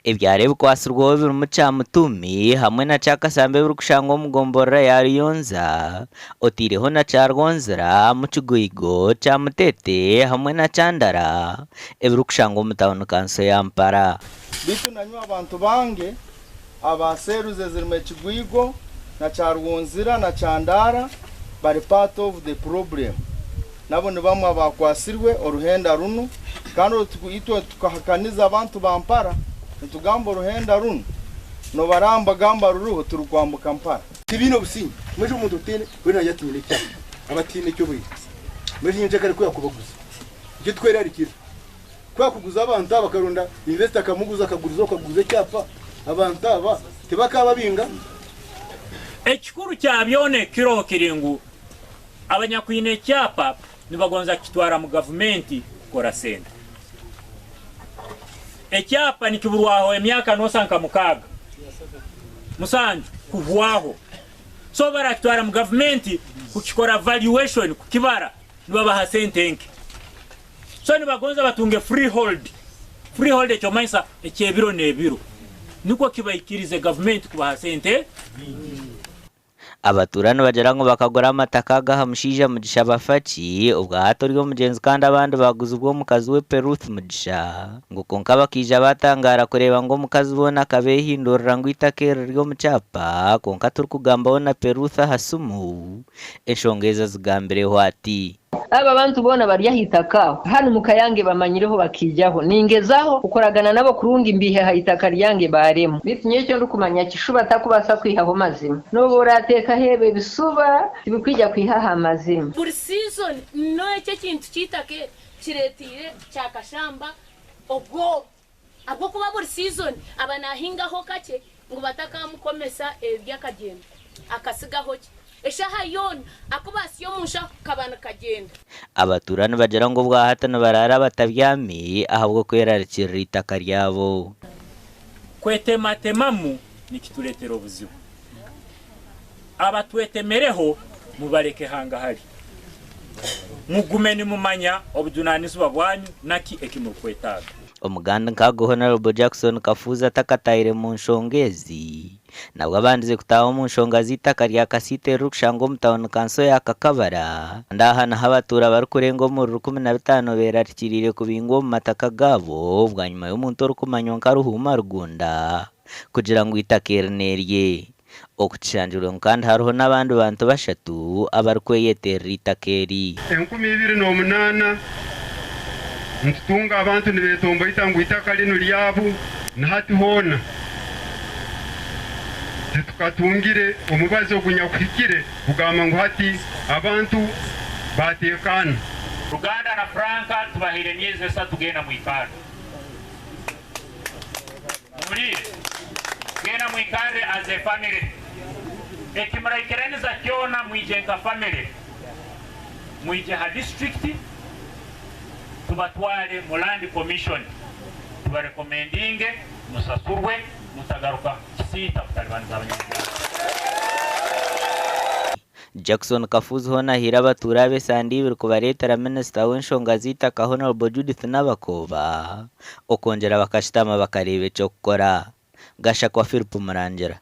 Ebyaro ebikwatsirweho birimu Kyamutuumi hamwe na Kyakasamba ebirikushangwa omu gomborora ya Ruyonza, otaireho na Kyarwonzira, Mukigoigo, Kyamutete hamwe na Kyandara ebirikushangwa omu tauni kanso ya Mpara. Beitu nanywe abantu bange aba seeruzi ezirimu Ekigwigo na Kyarwonzira na Kyandara bari part of the problem. Nabo nibamwe abakwatsirwe oruhenda runu kandi itwe tukahakaniza abantu ba Mpara nitugamba oruhenda runu nobaraba nibagamba ruriho turikwambuka Mpara. Tibaine obusinge. Mbwenu shi omuntu otaine, weena naija atiine ekyapa, aba atiine eky'obwire. Mbwenu shi nyenkya kare ku yaakubaguza, nikyo tukwerarikirira. Ku yaakuguza abantu aba akaronda investor akamuguza akaguriza okwo akaguza ekyapa, abantu aba tibakaababinga? Ekikuru kya byona ekiroho kiri ngu Abanyakwine ekyapa nibagonza kukitwara mu gavumenti kukora sente. Ekyapa nikiburwaho emyaka nosa nka mukaaga, musanju kuhwaho. So barakitwara mu gavumenti kukikora valuation, kukibara, nibabaha sente nke. So nibagonza batunge freehold. Freehold ekyomanyisa ekyebiro nebiro. Nikwo kibaikirize gavumenti kubaha sente nyingi. Abatuura nibagira ngu bakagura amataka aga aha mushaija Mugisha Bafaki, obwa hati ori omugyenzi kandi abandi baaguzibwa omukazi we Peruth Mugisha ngu kwonka bakaija baatangaara kureeba ngu omukazi boona akabeehindurira ngu eitaka eri riri omu kyapa kwonka turikugambaho na Peruth aha simu enshonga ezi azigambireho ati. Aba bantu boona bari aha itaka aho, hanu muka yange bamanyireho bakaijaho. Ningezaho kukoragana nabo kurungi mbaihe aha itaka ryange baaremu. Beitu nyowe ekyo ndikumanya kishuba takubaasa kwihaho mazima. N'obu oraateekaho ebyo ebisuba tibikwija kwihaho amazima. Buri season n'ekyo ekintu ky'eitaka eri kireteire Kyakashamba obwoba ahabw'okuba buri season aba nahingaho kakye ngu batakamukomesa ebye akagyenda akasigaho gye. Eshaaha yoona aku baasya omu nshaho kaba nikagyenda. Abatuura nibagira ngu obwahati nibaraara batabyami ahabw'okwerarikirira eitaka ryabo. Kwetematemamu nikitureetera obuzibu. Abatwetemereho mubareke hangahari. Mugume nimumanya obujunaanizibwa bwanyu naki eki murikwetaaga. Omuganda nkaago Hon. Jackson Kafuuzi atakataahire mu nshonga ezi, nabwo abandize kutaaha omu nshonga z'eitaka rya Kasiita eririkushangwa omu tauni kanso ya Kakabara. Kandi aha niho abatuura barikurenga omuri 15 beerarikiriire kubingwa omu mataka gaabo bwanyima y'omuntu orikumanywa nka Ruhuuma Rugunda kugira ngu eitaka eri n'erye. Okukishangirwe ngu kandi hariho n'abandi bantu bashatu abarikweyeterera eitaka eri. 2008 nitutunga abantu nibetomboita ngu eitaka rinu ryabu na hati hoona titukatungire omubazi ogunyakuhikire kugamba ngu hati abantu batekana. Ruganda na Franka tubahaire emyezi esatu genda mwikarre. Muhuriire? Mwena mwikarre as a family. Eki muraikiraniza kyona mwije nka family. Mwije ha district tubatware mu land commission tubarekomendinge musasurwe mutagaruka kisiita kutalibaniza abanyamuryango. Jackson Kafuuzi hoona ahaire abatuura ab'esande ibiri kubareetera minisita w'enshonga z'eitaka Hon. Judith Nabakooba okwongyera bakashutama bakareeba eky'okukora. Gashakwa Philip Murangira.